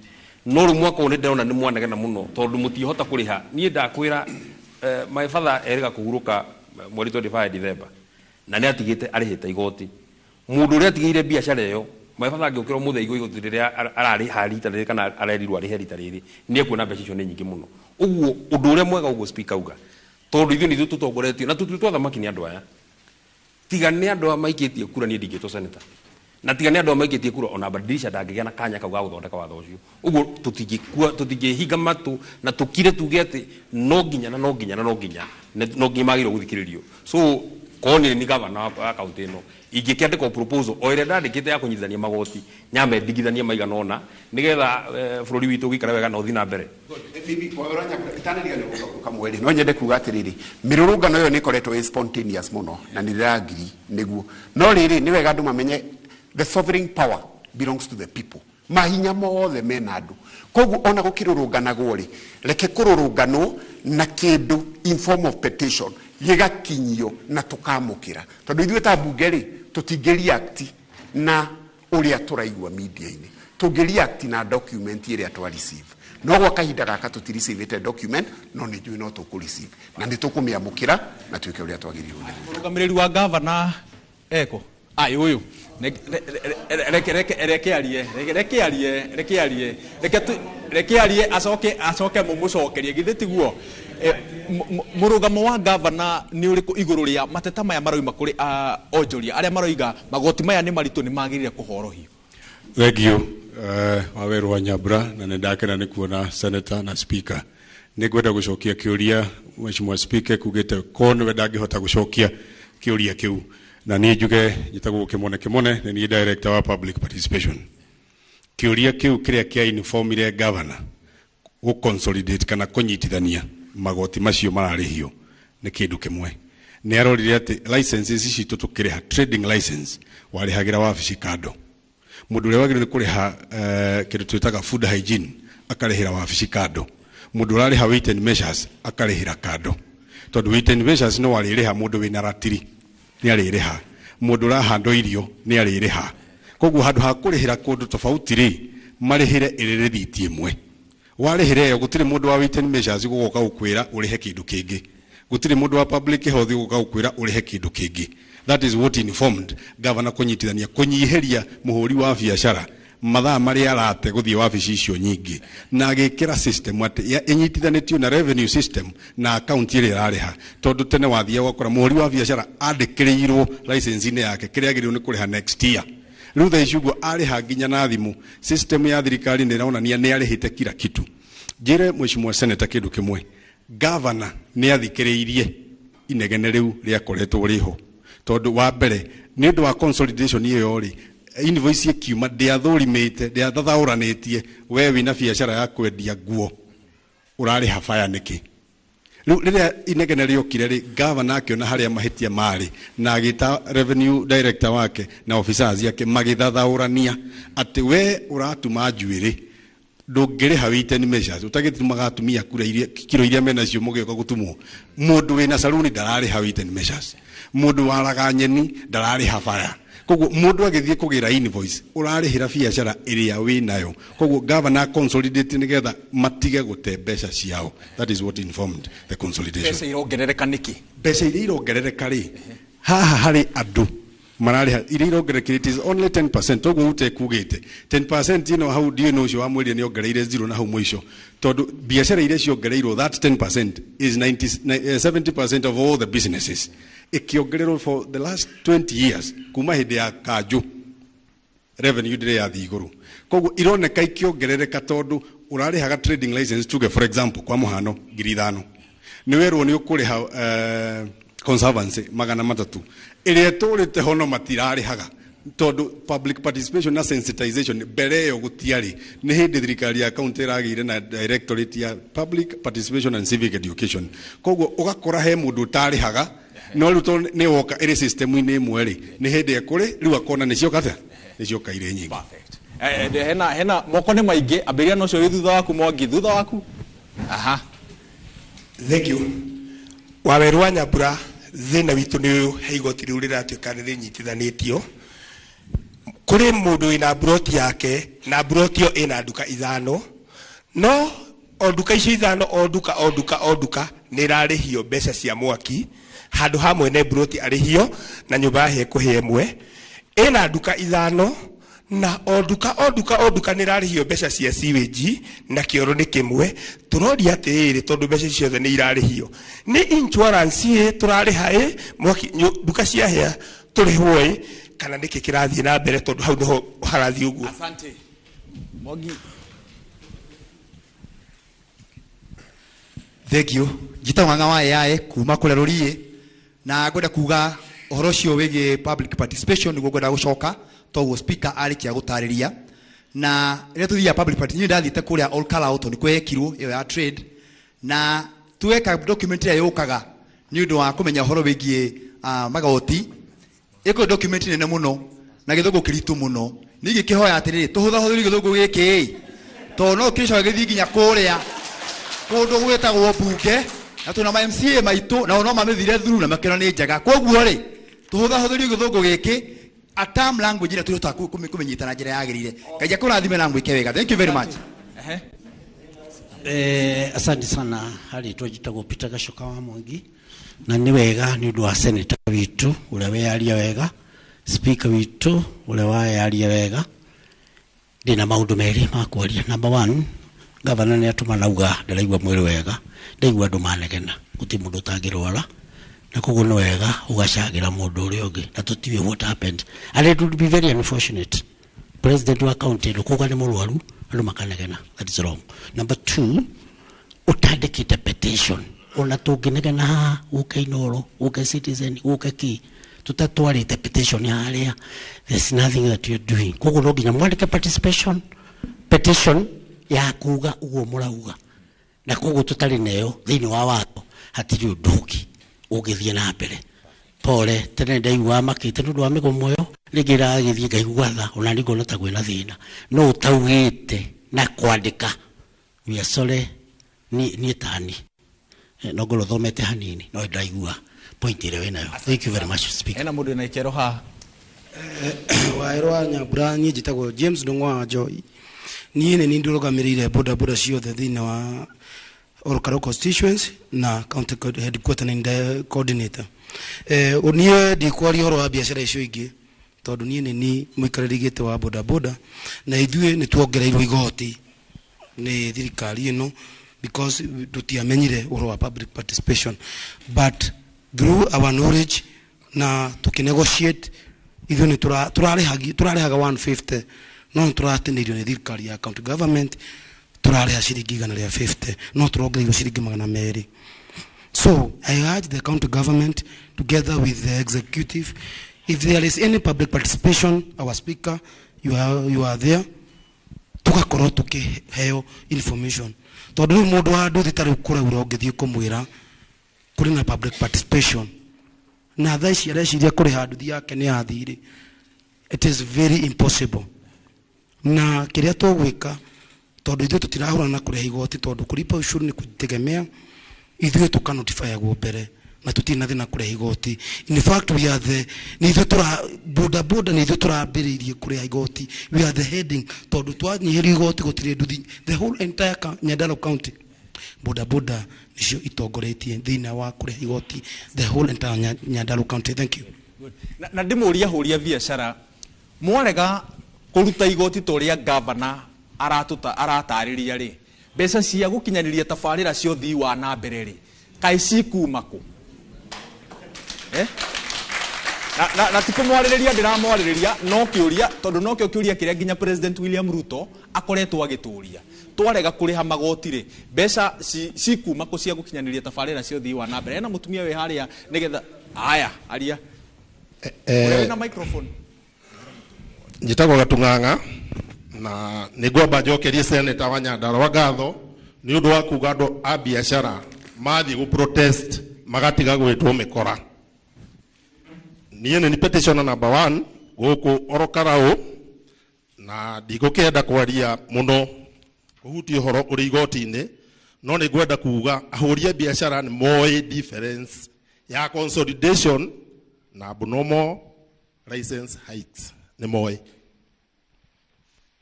no rĩu mwaka ũyũ nĩ ndĩrona nĩ mwanegena mũno tondũ mũtihota kũrĩha. Niĩ ndakwĩra, my father erĩga kũhurũka mweri 25 December, na nĩ atigĩte arĩhĩte igoti. Mũndũ ũrĩa atigĩire biacara ĩyo, my father angĩũkĩra ũmũthĩ aigue igoti rĩrĩa ararĩha rita rĩrĩ kana arerirwo arĩhe rita rĩrĩ, nĩ ekuona mbeca icio nĩ nyingĩ mũno. Ũguo ũndũ ũrĩa mwega, ũguo speaker auga, tondũ ithuĩ nĩ ithuĩ tũtongoretio na tũtuĩtwo athamaki nĩ andũ aya. Tiga nĩ andũ aya maikĩtie kura, niĩ ndingĩtwo senator, na tiga nĩ andũ aya maikĩtie kura, ona Badilisha ndangĩgĩa na kanya kau ga gũthondeka watho ũcio. Ũguo tũtingĩkua, tũtingĩhinga matũ na tũkire tuge atĩ no nginya na no nginya na no nginya no nginya magĩrĩirwo gũthikĩrĩrio. So korwo niĩ nĩ gavana wa kaunti ĩno, ingĩkĩandĩka proposal o ĩrĩa ndandĩkĩte ya kũnyitithania magoti, nyambe ndigithanie maigana ũna nĩgetha bũrũri witũ ũgĩikare wega na ũthiĩ na mbere. Kamwe rĩ, no nyende kuga atĩrĩrĩ, mĩrũrũngano ĩyo nĩ ĩkoretwo ĩ spontaneous mũno na nĩ ndĩrangiri nĩguo. No rĩrĩ, nĩ wega andũ mamenye the sovereign power belongs to the people. Mahinya mothe mena andũ. Koguo ona gũkĩrũrũnganagwo rĩ, reke kũrũrũnganwo na kĩndũ in form of petition gĩgakinyio na tũkamũkĩra, tondũ ithuĩ ta mbunge rĩ, tũtingĩ react na ũrĩa tũraigua media-inĩ, tũngĩ react na document ĩrĩa twa receive. No gwa kahinda gaka tũtirecivĩte document, no nĩ njũĩ no tũkũ receive na nĩ tũkũmĩamũkĩra na twĩke ũrĩa twagĩrĩirwo nĩ gwĩka. Mũrũgamĩrĩri wa gavana eko ai ũyũ, reke reke reke arie, reke reke arie, reke arie, reke tu, reke arie, acoke acoke mũmũcokerie, githĩ tiguo? Mũrũgamo wa gavana nĩ ũrĩkũ igũrũ rĩa mateta maya maroima kũrĩ onjoria arĩa maroiga magoti maya nĩ maritũ, nĩ magĩrĩire kũhorohio? Thank you, Waweru wa Nyambura, na nĩ ndakena nĩ kuona senator na speaker. Nĩ ngwenda gũcokia kĩũria Mheshimiwa Speaker kugĩte ko nĩwe ndangĩhota gũcokia kĩũria kĩu, na niĩ njuge njĩtagwo Kĩmone Kĩmone, nĩ niĩ director wa public participation. Kĩũria kĩu kĩrĩa kĩa informire governor gũ consolidate kana kũnyitithania magoti macio mararĩhio nĩ kĩndũ kĩmwe. Nĩ arorire atĩ licenses ici citũ tũkĩrĩha trading license warĩhagĩra wabici kando, mũndũ ũrĩa wagĩrĩirwo nĩ kũrĩha kĩndũ twĩtaga food hygiene akarĩhĩra wabici kando, mũndũ ũrarĩha weight and measures akarĩhĩra kando, tondũ weight and measures no arĩrĩha mũndũ wĩna ratiri nĩ arĩrĩha, mũndũ ũrahandwo irio nĩ arĩrĩha. Koguo handũ ha kũrĩhĩra kũndũ tofauti rĩ, marĩhĩre ĩrĩ rĩthiti ĩmwe. Warĩhĩra ĩyo gũtirĩ mũndũ wa weight and measures gũgoka gũkwĩra ũrĩhe kĩndũ kĩngĩ, gũtirĩ mũndũ wa public health gũgoka gũkwĩra ũrĩhe kĩndũ kĩngĩ. That is what informed governor kũnyitithania kũnyihĩria mũhũri wa biacara mathaa marĩa arate gũthiĩ wabici icio nyingĩ, na agĩkĩra system atĩ ĩnyitithanĩtio na revenue system na account ĩrĩa ĩrarĩha, tondũ tene wathiaga ũgakora mũhũri wa biacara andĩkĩrĩirwo license-inĩ yake kĩrĩa agĩrĩirwo nĩ kũrĩha next year. Rĩu thaa ici ũguo arĩha nginya na thimũ, system ya thirikari nĩ ĩronania nĩ arĩhĩte kila kitu. Njĩre Mheshimiwa Senator kĩndũ kĩmwe, governor nĩ athikĩrĩirie inegene rĩu rĩakoretwo rĩho, tondũ wa mbere nĩ ũndũ wa consolidation ĩyo rĩ, invoice ĩkiuma ndĩathũrimĩte, ndĩathathaũranĩtie we wĩna biacara ya kwendia nguo ũrarĩha baya nĩkĩ. Rĩu rĩrĩa inegene rĩokire rĩ, governor akĩona harĩa mahĩtia marĩ na agĩta revenue director wake na officers ake magĩthathaũrania atĩ we ũratuma njuĩrĩ ndũngĩrĩha weight and measures, ũtagĩtumaga atumia kura iria kiro iria menacio mũgĩũka gũtumwo. Mũndũ wĩna saruni ndararĩha weight and measures, mũndũ waraga nyeni ndararĩha baya. Koguo mũndũ agĩthiĩ kũgĩra invoice ũrarĩhĩra biacara ĩrĩa wĩnayo. Koguo governor consolidate nĩgetha matige gũte mbeca ciao. That is what informed the consolidation. Mbeca irongerereka nĩkĩ? Mbeca iria irongerereka rĩ, haha harĩ andũ mararĩha iria irongerereka, it is only 10%. Toguo utekugĩte 10% ĩno hau ndiũĩ nũ ũcio wamwĩrire nĩ ongereire zero na hau mũico, tondũ biacara iria ciongereirwo that 10% is 70% of all the businesses ĩkĩongererwo for the last 20 years kuma hĩndĩ ya kanjũ revenue ndĩrĩ yathiĩ igũrũ. Koguo ironeka ikĩongerereka tondũ ũrarĩhaga trading license tuge for example kwa mũhano 5,000, nĩ werwo nĩ ũkũrĩha conservancy 300 ĩrĩa ĩtũrĩte ho no matirarĩhaga, tondũ public participation na sensitization mbere ĩyo gũtiarĩ. Nĩ hĩndĩ thirikari ya county ĩragĩire na directorate ya public participation and civic education. Koguo ũgakora he mũndũ ũtarĩhaga, no rĩu tondũ nĩ woka ĩrĩ system-inĩ ĩmwe rĩ, nĩ hĩndĩ ekũrĩ rĩu akona nĩ cioka atĩa, nĩ cioka irĩ nyingĩ. Hena moko nĩ maingĩ, ambĩrĩria na ũcio wĩ thutha waku Mwangi, thutha waku. Aha. Thank you. Waweru wa Nyambura, thĩna witũ nĩ ũyũ, he igoti rĩu rĩratuĩka nĩ rĩnyitithanĩtio. Kũrĩ mũndũ wĩna mburoti yake na mburoti ĩyo ĩna nduka 5, no o nduka icio 5, o nduka, o nduka, o nduka nĩ ĩrarĩhio mbeca cia mwaki, handũ ha mwene mburoti arĩhio na nyũmba yake kũhĩa ĩmwe. Ĩna nduka 5 na o nduka, o nduka, o nduka nĩ ĩrarĩhio mbeca cia sewage na kĩoro nĩ kĩmwe. Tũroria atĩrĩrĩ, tondũ mbeca icio ciothe nĩ irarĩhio, nĩ insurance ĩ tũrarĩha ĩ mwaki, nduka ciahĩa tũrĩhwo ĩ, kana nĩkĩ kĩrathiĩ na mbere, tondũ hau nĩho harathiĩ ũguo. Asante. Mwangi. Thank you. Njĩtagwo Ng'ang'a wa AI kuma kũrĩa Rũriĩ, na ngwenda kuga ũhoro ũcio wĩgiĩ public participation nĩguo ngwenda gũcoka, toguo speaker arĩkia gũtarĩria. Na rĩrĩa tũthiaga public participation, niĩ ndathiĩte kũrĩa Ol Kalou tondũ nĩkuo yekirwo ĩyo ya trade, na tweka document ĩrĩa yũkaga nĩ ũndũ wa kũmenya ũhoro wĩgiĩ magoti, ĩkorwo document nene mũno na gĩthũngũ kĩritũ mũno. Niĩ ngĩkĩhoya atĩrĩrĩ, tũhũthahũthĩrie gĩthũngũ gĩkĩ ĩ, tondũ no kĩcoke gĩthiĩ nginya kũrĩa kũndũ gwĩtagwo mbunge, na twĩna ma MCA maitũ nao no mamĩthire through na makĩona nĩ njega. Koguo rĩ, tũhũthahũthĩrie gĩthũngũ gĩkĩ, a term language ĩrĩa tũrĩhotaga kũmĩnyita na njĩra yagĩrĩire. Ngai akũrathime na mwĩke wega. Thank you very much. Asante sana. Harĩ twajitagwo Peter Gacoka wa Mwangi, na nĩ wega nĩ ũndũ wa senator witũ ũrĩa weyaria wega, speaker witũ ũrĩa wayaria wega. Ndĩna maũndũ merĩ ma kwaria. Number 1, governor nĩ atũma nauga ndaraigua mwĩrĩ wega, ndaigua andũ manegena, gũtirĩ mũndũ ũtangĩrwara, na koguo nĩ wega ũgacagĩra mũndũ ũrĩa ũngĩ, na tũtiũĩ what happened. And it would be very unfortunate president wa county ĩno kuga nĩ mũrwaru, andũ makanegena. That is wrong. Number 2, Utandĩkĩte petition ona tũngĩnegena haha ũke Inoro, ũke Citizen, ũke kĩ, tũtatwarĩte petition harĩa, there's nothing that you're doing. Koguo no nginya mwandĩke participation petition ya kuga ũguo mũrauga, na koguo tũtarĩ nayo thĩinĩ wa watho hatirĩ ũndũ ũngĩ ũngĩthiĩ na mbere. Pole tene ndaigua makĩte nĩ ũndũ wa mĩgomo ĩyo, rĩngĩ ĩragĩthiĩ ngaigua tha ona niĩ ngona ta kwĩna thĩna, no ũtaugĩte na kwandĩka we are sorry. Niĩ tani no ngorwo thomete hanini no ndaigua point ĩrĩa wĩnayo. Thank you very much, Speaker. Hena mũndũ wĩna ikero haha. Waerũ wa Nyambura, niĩ njĩtagwo James Ndung'wa wa Joy. Niĩ nĩ niĩ ndũrũgamĩrĩire boda boda ciothe thĩinĩ wa Olkalau constituency na county headquarter nĩ nde coordinator. Niĩ ndikwaria ũhoro wa biacara icio ingĩ tondũ niĩ nĩ niĩ mũikarĩri gĩtĩ wa boda boda, na ithuĩ nĩ tuongereirwo igoti nĩ thirikari ĩno because tutiamenyire ũhoro wa public participation, but through our knowledge na tukinegotiate ithuĩ nĩ tũrarĩhaga 150, no nĩ tũratinĩirio nĩ thirikari ya county government, tũrarĩha ciringi 150, no tũrongereirwo ciringi 200. So I urge the county government together with the executive, if there is any public participation, our speaker, you are there, tugakorwo tukiheo information. Tondũ rĩu mũndũ wa nduthi ta rĩu kũraura ũngĩthiĩ kũmwĩra kũrĩ na public participation, na thaa ici areciria kũrĩha nduthi yake nĩ yathirĩ, it is very impossible. Na kĩrĩa tũgwĩka, tondũ ithuĩ tũtirahũrana na kũrĩha igoti, tondũ kũlipa ushuru nĩ kujitegemea, ithuĩ tũkanotifyagwo mbere na tũtirĩ na thĩna kũrĩha igoti. In fact, we are the, nĩ ithuĩ tũra, boda boda nĩ ithuĩ tũrambĩrĩirie kũrĩha igoti. We are the heading, tondũ twanyihĩrio igoti gũtirĩ nduthi. The whole entire Nyandarua County, boda boda nĩcio itongoretie thĩinĩ wa kũrĩha igoti, the whole entire Nyandarua County. Thank you. Good. Na ndĩmũria hũria biacara, mwarega kũruta igoti ta ũrĩa governor aratarĩria rĩ, mbeca cia gũkinyanĩria tabarĩra cia ũthii wa na mbere rĩ, kaĩ cikuma kũ? Na ti kũmwarĩrĩria ndĩramwarĩrĩria, no kĩũria, tondũ nokĩo kĩũria kĩrĩa nginya President William Ruto akoretwo agĩtũria. Twarega kũrĩha magoti rĩ, mbeca cikuma kũ cia gũkinyanĩria tabarĩra cia ũthii wa na mbere? Hena mũtumia wĩ harĩa nĩgetha, aya, aria. Ũrĩa wĩna microphone. Njĩtagwo Gatung'ang'a, na nĩngwamba njokerie senator wa Nyandarua ngatho nĩ ũndũ wa kuga andũ a biacara mathiĩ gũ protest magatiga gwĩtwo mĩkora. Niĩ nĩ petitioner number 1 gũkũ Orokarau, na ndigũkĩenda kwaria mũno kũhutia ũhoro ũrĩ igoti-inĩ, no nĩ ngwenda kuga ahũri a biacara nĩ moĩ difference ya consolidation na abnormal license hikes, nĩ moĩ.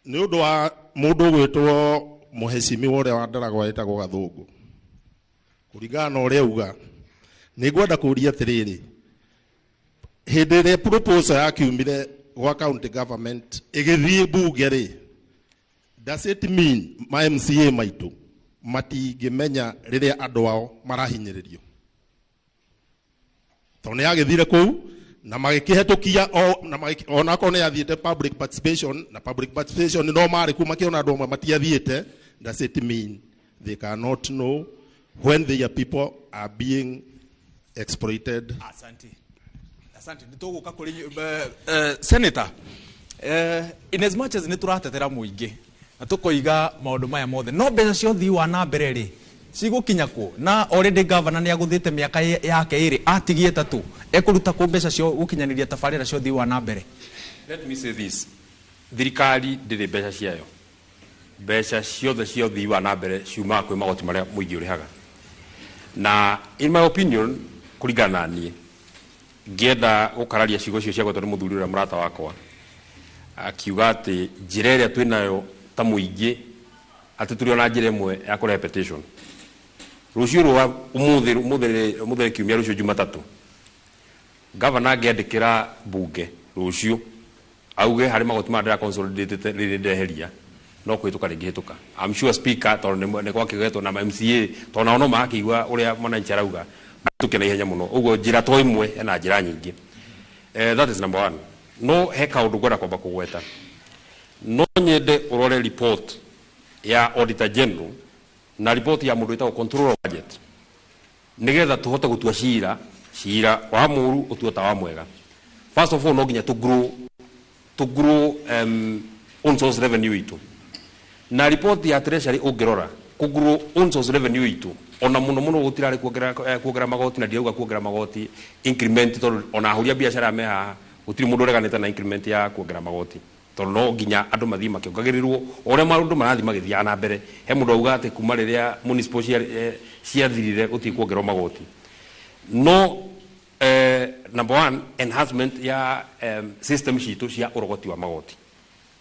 Nĩ ũndũ wa mũndũ ũgwĩtwo mũhecimiwa ũrĩa wa Ndaragwa wĩtagwo Gathũngũ, kũringana na ũrĩa auga, nĩ ngwenda kũũria atĩrĩrĩ, hĩndĩ ĩrĩa proposal yakiumire gwa county government ĩgĩthiĩ bunge rĩ, does it mean ma MCA maitũ matingĩmenya rĩrĩa andũ ao marahinyĩrĩrio? Tondũ nĩ yagĩthire kũu na magĩkĩhetũkia onakorwo nĩ yathiĩte public participation, na public participation no marĩ kuo makĩona andũ amwe matiathiĩte, does it mean they cannot know when their people are being exploited? Asante. Asante. Nĩtũgũka kũrĩ Senator, in as much as nĩtũratetera mũingĩ na tũkoiga maũndũ maya mothe, no mbeca cia ũthii wa na mbere rĩ cigũkinya kũ? Na already governor nĩ agũthĩte mĩaka yake ĩrĩ, atigie 3, ekũruta kũ mbeca cia gũkinyanĩria tabarĩra cia ũthii wa na mbere? Let me say this, thirikari ndĩrĩ mbeca ciayo, mbeca ciothe cia ũthii wa na mbere ciumaga kwĩ magoti marĩa mũingĩ ũrĩhaga. Na in my opinion, kũringana na niĩ, ngĩenda gũkararia ciugo icio ciagwetwo nĩ mũthuri ũrĩa mũrata wakwa, akiuga atĩ njĩra ĩrĩa twĩnayo ta mũingĩ, atĩ tũrĩ ona njĩra ĩmwe ya kũrehe petition. Rũciũ rwa ũmũthĩ, ũmũthĩ, ũmũthĩ kiumia, rũciũ Jumatatũ, governor angĩandĩkĩra bunge rũciũ auge harĩ magoti maya ndĩra consolidate rĩrĩ ndeheria, no kũhĩtũka rĩngĩhĩtũka. I'm sure speaker, tondũ nĩ gwakĩgetwo na MCA, tondũ nao no marakĩigua ũrĩa mwananchi arauga, mahĩtũke na ihenya mũno. Ũguo njĩra to ĩmwe, hena njĩra nyingĩ. That is number one. No he kaũndũ ngwenda kwamba kũgweta. No nyende ũrore report ya Auditor General Na riboti ya mũndũ wĩtagwo controller of budget, nĩgetha tũhote gũtua cira, cira wa mũru ũtuo ta wa mwega. First of all, no nginya tũ grow own source revenue itũ. Na riboti ya Treasury ũngĩrora, kũ grow own source revenue itũ ona mũno mũno gũtirarĩ kuongerera magoti, na ndirauga kuongerera magoti increment, tondũ ona ahũri a biacara me haha, gũtirĩ mũndũ ũreganĩte na increment ya kuongerera magoti, tondũ no nginya andũ mathiĩ makĩongagĩrĩrwo o ũrĩa maũndũ marathiĩ magĩthiaga na mbere. He mũndũ auga atĩ kuma rĩrĩa municipal ciathirire gũtirĩ kuongererwo magoti. No number one, enhancement ya system citũ cia ũrogoti wa magoti.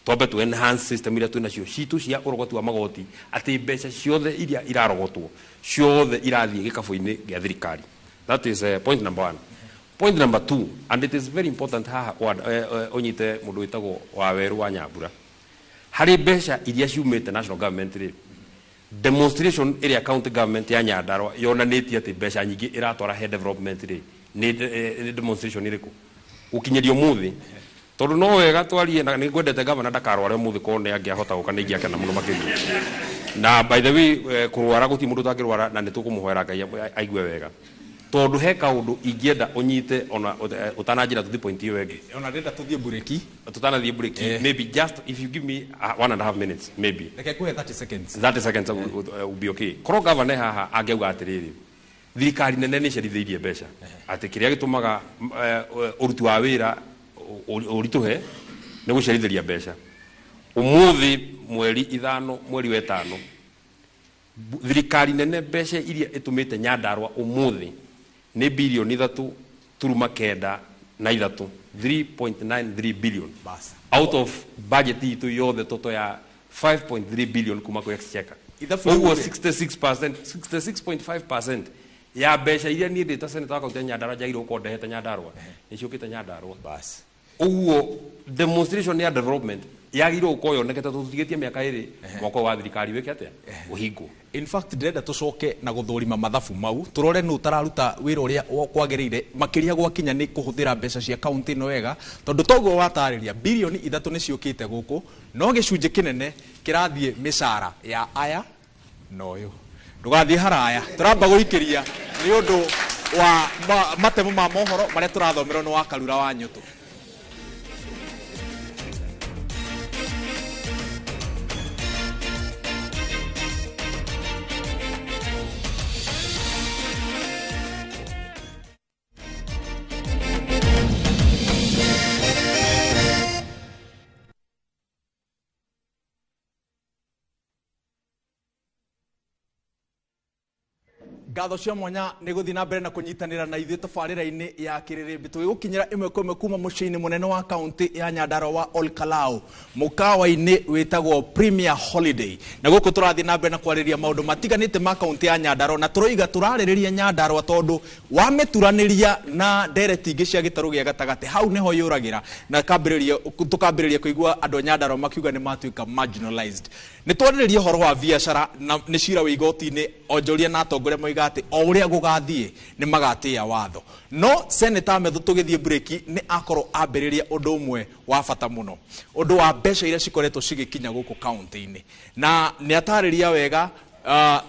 Twambe tu enhance system iria twĩ nacio citũ cia ũrogoti wa magoti, atĩ mbeca ciothe iria irarogotwo ciothe irathiĩ gĩkabũ-inĩ gĩa thirikari. That is point number one. Point number two, and it is very important haha, ũnyite mũndũ wĩtagwo Wawerũ wa Nyambura, harĩ mbeca iria ciumĩte national government rĩ, demonstration ĩrĩa county government ya Nyandarua yonanĩtie atĩ mbeca nyingĩ ĩratwara he development rĩ, nĩ demonstration ĩrĩkũ gũkinyĩria ũmũthĩ? Tondũ no wega twarie, na nĩ ngwendete gavana ndakarware ũmũthĩ, korwo nĩ angĩahota gũka nĩ ingĩakena mũno makĩria. Na by the way, kũrwara gũtirĩ mũndũ ũtangĩrwara, na nĩ tũkũmũhoera Ngai aigue wega, tondũ he kaũndũ ingĩenda ũnyite ona ũtananjĩra tũthiĩ point ĩyo ĩngĩ. Ona ndĩrenda tũthiĩ bureki. Tũtanathiĩ bureki, maybe just if you give me 1.5 minutes maybe. Reke nguhe 30 seconds. 30 seconds will be okay. Korwo gavana haha angĩauga atĩrĩrĩ, thirikari nene nĩ ĩcerithĩirie mbeca, atĩ kĩrĩa gĩtũmaga ũruti wa wĩra ũritũhe nĩ gũcerithĩria mbeca. Ũmũthĩ mweri 5, mweri wa 5, thirikari nene mbeca iria ĩtũmĩte Nyandarua ũmũthĩ nĩ birioni 3.93, 3.93 billion. Bas. Out of budget itũ yothe toto ya 5.3 billion kuma kwĩ exchequer. Ithabu ũguo rĩu rĩ. 66%, 66.5% ya mbeca iria niĩ ndĩ ta senator wa kaunti ya Nyandarua njagĩrĩirwo gũkorwo ndehete Nyandarua nĩ ciũkĩte Nyandarua. Bas. Ũguo demonstration ya development yagĩrĩirwo gũkorwo yonekete tũtigĩtie mĩaka 2 mwaka ũyũ wa thirikari wĩke atĩa, ũhingwo. In fact, ndĩrenda tũcoke na gũthũrima mathabu mau, tũrore nũ ũtararuta wĩra ũrĩa kwagĩrĩire, makĩria gwakinya nĩ kũhũthĩra mbeca cia kaunti ĩno wega, tondũ toguo watarĩria, birioni 3 nĩ ciũkĩte gũkũ, no gĩcunjĩ kĩnene kĩrathiĩ mĩcara ya aya na ũyũ. Ndũgathiĩ haraya, tũramba gũikĩria nĩ ũndũ wa matemo ma mohoro marĩa tũrathomerwo nĩ wa Karura wa Nyũtũ. Ngatho cia mwanya nĩ gũthiĩ na mbere na kũnyitanĩra na ithuĩ tabarĩra-inĩ ya Kĩrĩrĩmbĩ, tũgĩgũkinyĩra ĩmwe kwa ĩmwe kuma mũciĩ-inĩ mũnene wa kaunti ya Nyandarua wa Olkalou, mũkawa-inĩ wĩtagwo Premier Holiday. Na gũkũ tũrathiĩ na mbere na kwarĩrĩria maũndũ matiganĩte ma kaunti ya Nyandarua, na tũroiga tũrarĩrĩria Nyandarua tondũ wamĩturanĩria na ndereti ingĩ cia gĩtarũ gĩa gatagatĩ, hau nĩho yũragĩra na tũkambĩrĩria kũigua andũ a Nyandarua makiuga nĩ matuĩka marginalized. Nĩ twarĩrĩria ũhoro wa biacara na nĩ cira wĩ igoti-inĩ, onjoria na atongoria moiga atĩ o ũrĩa gũgathiĩ nĩ magatĩĩa watho. No Senator Methu, tũgĩthiĩ breki nĩ akorwo ambĩrĩria ũndũ ũmwe wa bata mũno, ũndũ wa mbeca iria cikoretwo cigĩkinya gũkũ kaunti-inĩ, na nĩ atarĩria wega,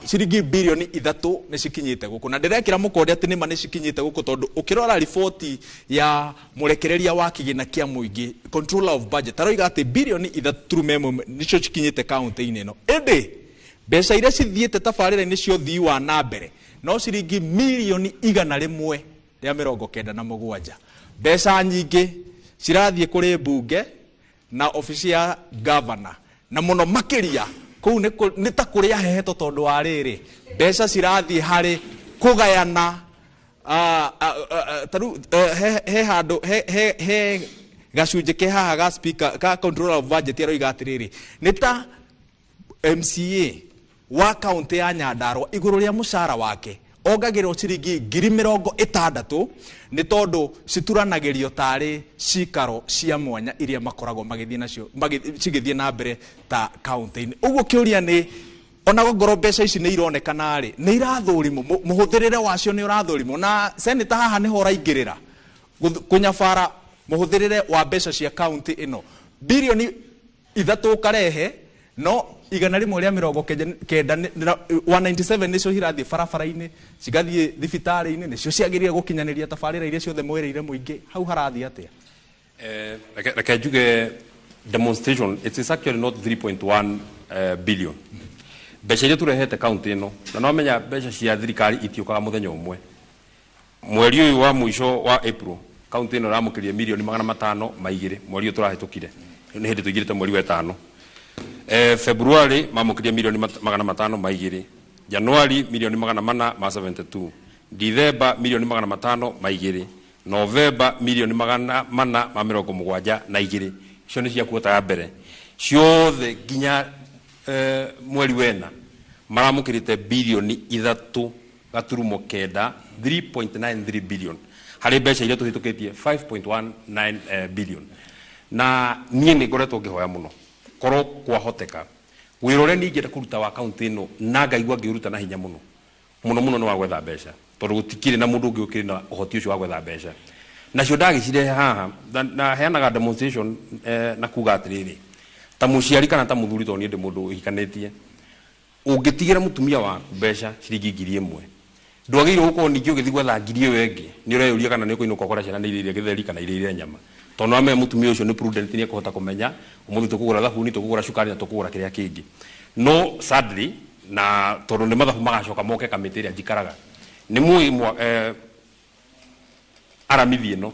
ciringi birioni 3 nĩ cikinyĩte gũkũ, na ndĩrekĩra mũkonde atĩ nĩma nĩ cikinyĩte gũkũ, tondũ ũkĩrora riboti ya mũrekereria wa kĩgĩna kĩa mũingĩ, controller of budget, aroiga atĩ birioni 3.1 nĩcio cikinyĩte kaunti-inĩ ĩno, ĩndĩ mbeca iria cithiĩte tabarĩra-inĩ cia ũthii wa na mbere no ciringi mirioni 197. Mbeca nyingĩ cirathiĩ kũrĩ mbunge na obici ya gavana, na mũno makĩria kũu nĩ ta kũrĩa hehetwo, tondũ wa rĩrĩ, mbeca cirathiĩ harĩ kũgayana. Ta rĩu he handũ he gacunjĩ ke haha ga speaker ka controller of budget aroiga atĩrĩrĩ, nĩ ta MCA wa kaunti ya Nyandarua igũrũ rĩa mũcara wake ongagĩrĩrwo ciringi 60,000, nĩ tondũ cituranagĩrio tarĩ cikaro cia mwanya iria makoragwo magĩthiĩ nacio cigĩthiĩ na mbere ta kaunti-inĩ. Ũguo kĩũria nĩ, ona ngorwo mbeca ici nĩ ironekana rĩ, nĩ irathũrimwo, mũhũthĩrĩre wacio nĩ ũrathũrimwo? Na seneta haha nĩho ũraingĩrĩra kũnyabara mũhũthĩrĩre wa mbeca cia kaunti ĩno. 3 billion ũkarehe, no 190 197 nĩcio irathiĩ barabara-inĩ, cigathiĩ thibitarĩ-inĩ, nĩcio ciagĩrĩire gũkinyanĩria tabarĩra iria ciothe mwĩrĩire mũingĩ. Hau harathiĩ atĩa? Reke njuge demonstration, it is actually not 3.1 billion. Mbeca iria tũrehete kaunti ĩno, na no menya mbeca cia thirikari itiũkaga mũthenya ũmwe. Mweri ũyũ wa mũico wa April, kaunti ĩno ĩramũkĩrire mirioni 502, mweri ũyũ tũrahĩtũkire, nĩ hĩndĩ tũingĩrĩte mweri wa ĩtano. February mamũkĩrire mirioni 502, January mirioni 472, December mirioni 502, November mirioni 472. Icio nĩ cia kuota ya mbere ciothe nginya mweri wena maramũkĩrĩte birioni 3.9, 3.93 billion, harĩ mbeca iria tũhĩtũkĩtie 5.19 billion. Na niĩ nĩ ngoretwo ngĩhoya mũno korwo kwahoteka wĩra ũrĩa niĩ ingĩenda kũruta wa kaunti ĩno na ngaigua ngĩũruta na hinya mũno mũno mũno nĩ wa gwetha mbeca, tondũ gũtikĩrĩ na mũndũ ũngĩ ũkĩrĩ na ũhoti ũcio wa gwetha mbeca. Nacio ndagĩcirehe haha na heanaga demonstration na kuga atĩrĩrĩ, ta mũciari kana ta mũthuri, tondũ niĩ ndĩ mũndũ ũhikanĩtie, ũngĩtigĩra mũtumia waku mbeca ciringi 1,000, ndwagĩrĩirwo gũkorwo ningĩ ũgĩthiĩ gwetha ngiri ĩyo ĩngĩ. Nĩ ũreyũria kana nĩ ũkũinũka ũkore ciana nĩ irĩire gĩtheri kana irĩire nyama, tondũ wamenya mũtumia ũcio nĩ prudent, nĩ ekũhota kũmenya ũmũthĩ tũkũgũra thabuni, tũkũgũra cukari na tũkũgũra kĩrĩa kĩngĩ. No sadly, na tondũ nĩ mathabu magacoka moke kamĩtĩ ĩrĩa njikaraga, nĩ mũĩ aramithi ĩno,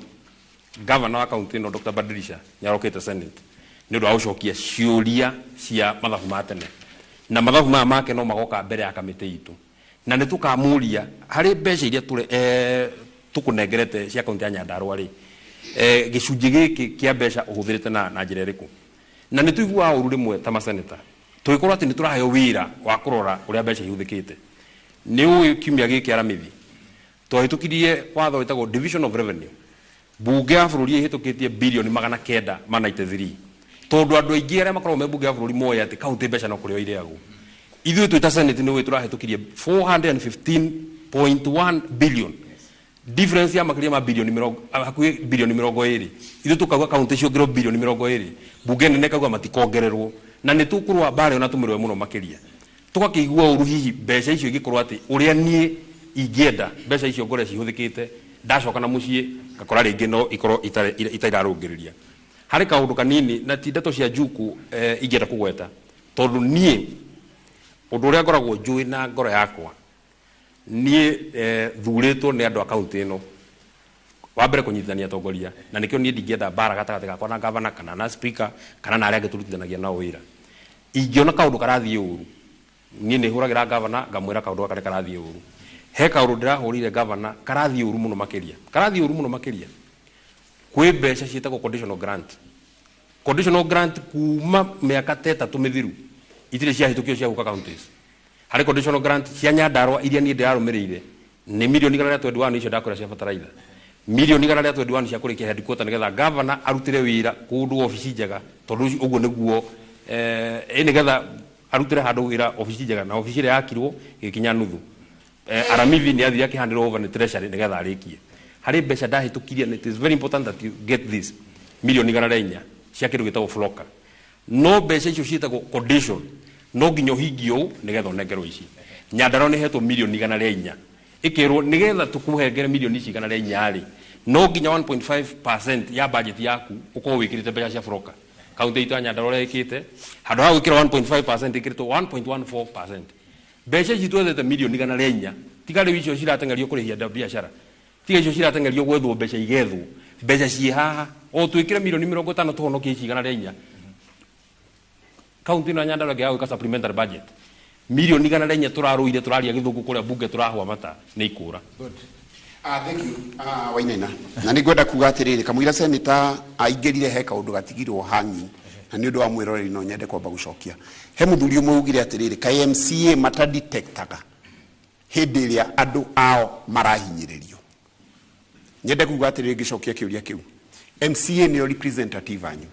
governor wa kaunti ĩno Dr. Badilisha nĩ arokĩte Senate nĩ ũndũ wa gũcokia ciũria cia mathabu ma tene, na mathabu maya make no magoka mbere ya kamĩtĩ itũ, na nĩ tũkamũria harĩ mbeca iria tũkũnengerete cia kaunti ya Nyandarua rĩ, gĩcunjĩ gĩkĩ kĩa mbeca ũhũthĩrĩte na njĩra ĩrĩkũ. Na nĩ tũiguaga ũru rĩmwe ta maseneta tũgĩkorwo atĩ nĩ tũraheo wĩra wa kũrora ũrĩa mbeca ihũthĩkĩte. Nĩ ũĩ kiumia gĩkĩ aramithi twahĩtũkirie watho wĩtagwo division of revenue, bunge ya bũrũri ĩhĩtũkĩtie bilioni 993, tondũ andũ aingĩ arĩa makoragwo me bunge ya bũrũri moĩ atĩ kaunti mbeca no kũrĩo irĩagwo. Ithuĩ twĩ ta Senate nĩ ũĩ tũrahĩtũkirie 415.1 billion, difference ya makĩria ma bilioni mĩrongo, hakuhĩ bilioni 20. Ithuĩ tũkauga kaunti ciongererwo bilioni 20, bunge nene ĩkauga matikongererwo, na nĩ tũkũrũa mbara ĩyo na tũmĩrũe mũno makĩria. Tũgakĩigua ũru hihi mbeca icio ingĩkorwo atĩ ũrĩa niĩ ingĩenda mbeca icio ngore cihũthĩkĩte, ndacoka na mũciĩ ngakora rĩngĩ no ikorwo itararũngĩrĩria. Harĩ kaũndũ kanini na ti ndeto cia njuku ingĩenda kũgweta, tondũ niĩ ũndũ ũrĩa ngoragwo njũĩ na ngoro yakwa, niĩ thurĩtwo nĩ andũ a kaunti ĩno wa mbere kũnyitithania atongoria, na nĩkĩo niĩ ndingĩenda mbara gatagatĩ gakwa na gavana kana na speaker kana na arĩa angĩ tũrutithanagia nao wĩra. Ingĩona kaũndũ karathiĩ ũru, niĩ nĩ hũragĩra gavana ngamwĩra kaũndũ gaka nĩ karathiĩ ũru. He kaũndũ ndĩrahũrire gavana karathiĩ ũru mũno makĩria, karathiĩ ũru mũno makĩria. Kwĩ mbeca ciĩtagwo conditional grant. Conditional grant kuma mĩaka ta ĩtatũ mĩthiru itirĩ ciahĩtũkio cia gũka counties. Harĩ conditional grant cia Nyandarua iria niĩ ndĩrarũmĩrĩire nĩ mirioni 121, icio ndakwĩra cia fertilizer, mirioni 121 cia kũrĩkia headquarter, nĩgetha governor arutĩre wĩra kũndũ obici njega, tondũ ũguo nĩguo nĩgetha arutĩre handũ wĩra obici njega, na obici ĩrĩa yakirwo ĩgĩkinya nuthu. Aramithi nĩ athire akĩhandĩrwo over nĩ treasury nĩgetha arĩkie. Harĩ mbeca ndahĩtũkirie, and it is very important that you get this, mirioni 104 cia kĩndũ gĩtagwo floka. No mbeca icio ciĩtagwo condition, no nginya ũhingie ũũ nĩgetha ũnengerwo ici. Nyandarua nĩ hetwo mirioni 104, ĩkĩrwo nĩgetha tũkũhengere mirioni ici 104 rĩ, no nginya 1.5% ya budget yaku ũkorwo wĩkĩrĩte mbeca cia floka. Kaunti itũ ya Nyandarua ũrĩa ĩkĩte, handũ ha gwĩkĩra 1.5% ĩkĩrĩtwo 1.14%. Mbeca ici twethete mirioni 104, tiga rĩu icio cirateng'erio kũrĩhia andũ a biacara, tiga icio cirateng'erio gwethwo mbeca igethwo, mbeca ciĩ haha o twĩkĩre mirioni 50 tũhonokie ici 104. Kaunti ĩno ya Nyandarua ĩngĩaga gwĩka supplementary budget, mirioni 104 tũrarũire, tũraria gĩthũngũ kũrĩa bunge, tũrahũa mata, nĩ ikũra. Thank you. Wainaina. Na nĩ ngwenda kuga atĩrĩrĩ, kamũira seneta aingĩrire he kaũndũ gatigirwo hang'i, na nĩ ũndũ wa mwĩroreri no nyende kwamba gũcokia. He mũthuri ũmwe ugire atĩrĩrĩ, kaĩ MCA matadetectaga hĩndĩ ĩrĩa andũ ao marahinyĩrĩrio. Nyende kuga atĩrĩrĩ ngĩcokia kĩũria kĩu, MCA nĩo representative anyu,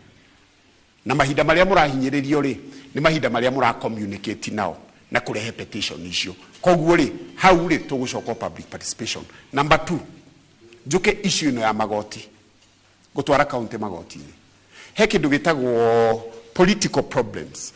na mahinda marĩa mũrahinyĩrĩrio rĩ, nĩ mahinda marĩa mũra communicate nao na kũrehe petition icio. Koguo rĩ, hau rĩ tũgũcoka public participation. Number 2, njuke issue ĩno ya magoti, gũtwara kaunti magoti-inĩ. He kĩndũ gĩtagwo political problems.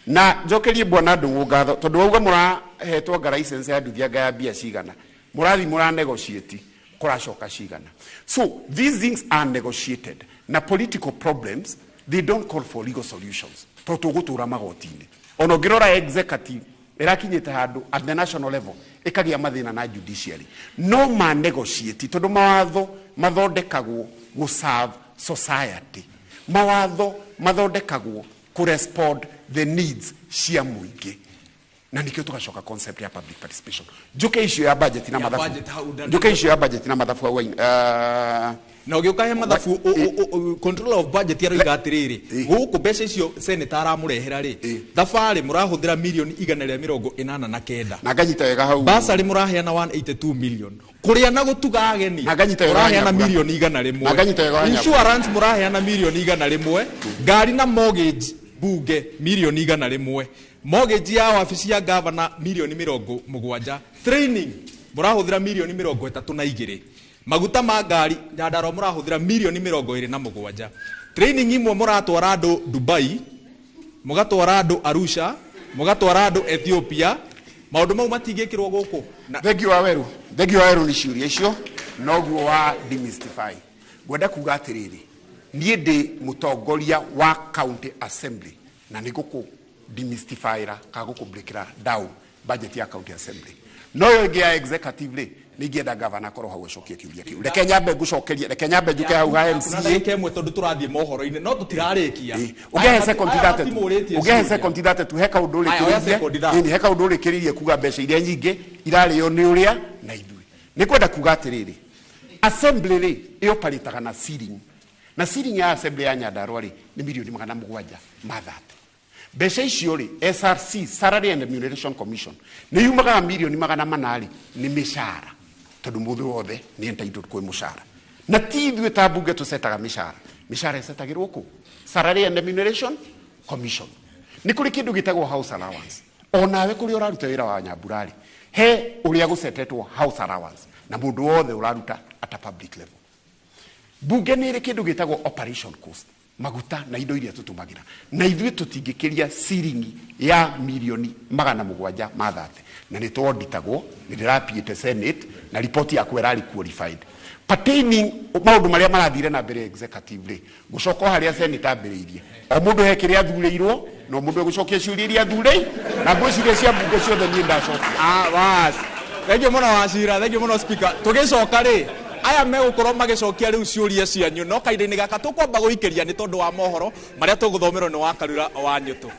Na njokerie bwana Ndung'u ngatho tondũ wauga mũrahetwo anga license ya nduthi anga ya mbia cigana, mũrathi mũra negotiate kũracoka cigana. So these things are negotiated, na political problems, they don't call for legal solutions, tondũ tũgũtũra magoti-inĩ. Ona ũngĩrora executive ĩrakinyĩte handũ at the national level ĩkagĩa mathĩna na judiciary, no ma negotiate tondũ mawatho mathondekagwo gũ serve society, mawatho mathondekagwo kũ respond the needs cia mũingĩ, na nikio tugacoka concept ya public participation. Njuke icio ya budget na Ya mathabu, budget hau njuke icio ya budget na mathabu hau, na ũgĩũka he mathabu, controller of budget aroiga atĩrĩrĩ, gũkũ mbeca icio senator aramũrehera rĩ, thabarĩ mũrahũthĩra mirioni 189. Na nganyita wega hau. Basarĩ mũraheana 182 million, kũrĩa na gũtuga ageni Na nganyita wega mũraheana Wanyambura. mirioni 100. Na nganyita wega Wanyambura. Insurance mũraheana mirioni 100, ngari na mortgage bunge mirioni 100, mortgage ya wabici ya gavana mirioni 70, training mũrahũthĩra mirioni 32, maguta ma ngari Nyandarua mũrahũthĩra mirioni 27, training imwe mũratwara andũ Dubai, mũgatwara andũ Arusha, mũgatwara andũ Ethiopia. Maũndũ mau matingĩkĩrwo gũkũ na Thengiũ Waweru, thengiũ Waweru nĩ ciũria icio noguo wa demystify. Ngwenda kuga atĩrĩrĩ, niĩ ndĩ mũtongoria wa county assembly na nĩ gũkũ demystifyra kana gũkũ breakra down budget ya county assembly. No yo ĩngĩ ya executive rĩ, nĩ ingĩenda gavana akorwo hau acokie kĩũria kĩu. Reke nyambe ngũcokerie, reke nyambe njuke hau ha na MCA. Ndagĩka ĩmwe tondũ tũrathiĩ mohoro-inĩ no tũtirarĩkia. Ũngĩhe sekondi 30, Matimũrĩtie ũngĩhe ciũria. sekondi 30, he kaũndũ Aya, oya ũrĩkĩrĩirie. sekondi 30. Ĩni, he kaũndũ ũrĩkĩrĩirie kuga mbeca iria nyingĩ irarĩo nĩ ũrĩa na ithuĩ. Nĩ kwenda kuga atĩrĩrĩ, assembly rĩ ĩoparĩtaga na ceiling, na ceiling ya assembly ya Nyandarua rĩ nĩ mirioni 730. Mbeca icio rĩ, SRC, Salary and Remuneration Commission, nĩ yumaga mirioni 400 rĩ nĩ mĩcara, tondũ mũndũ wothe nĩ entitled kwĩ mũcara, na ti ithuĩ ta mbunge tũcetaga mĩcara. Mĩcara ĩcetagĩrwo kũ? Salary and Remuneration Commission. Nĩ kũrĩ kĩndũ gĩtagwo house allowance. Onawe kũrĩa ũraruta wĩra wa Nyambura rĩ, he ũrĩa gũcetetwo house allowance na mũndũ wothe ũraruta at a public level. Bunge nĩ ĩrĩ kĩndũ gĩtagwo operation cost, maguta na indo iria tũtũmagĩra, na ithuĩ tũtingĩkĩria ciringi ya mirioni 730, na nĩ twonditagwo. Nĩ ndĩrapiĩte senate na ripoti yakwa ĩrarĩ qualified pertaining maũndũ marĩa marathire na mbere executive rĩ. Ngũcoka o harĩa senate ambĩrĩirie, o mũndũ he kĩrĩa athurĩirwo, na o mũndũ egũcokia ciũria iria athurĩi, na ngwĩciria cia mbunge ciothe niĩ ndacokia. Ah, bas. Thengiũ mũno Wacira, thengiũ mũno speaker. Tũgĩcoka rĩ, aya megũkorwo magĩcokia rĩu ciũria cianyu, no kahinda-inĩ gaka tũkwamba gũikĩria nĩ tondũ wa mohoro marĩa tũgũthomerwo nĩ Wakarura wa Nyũtũ.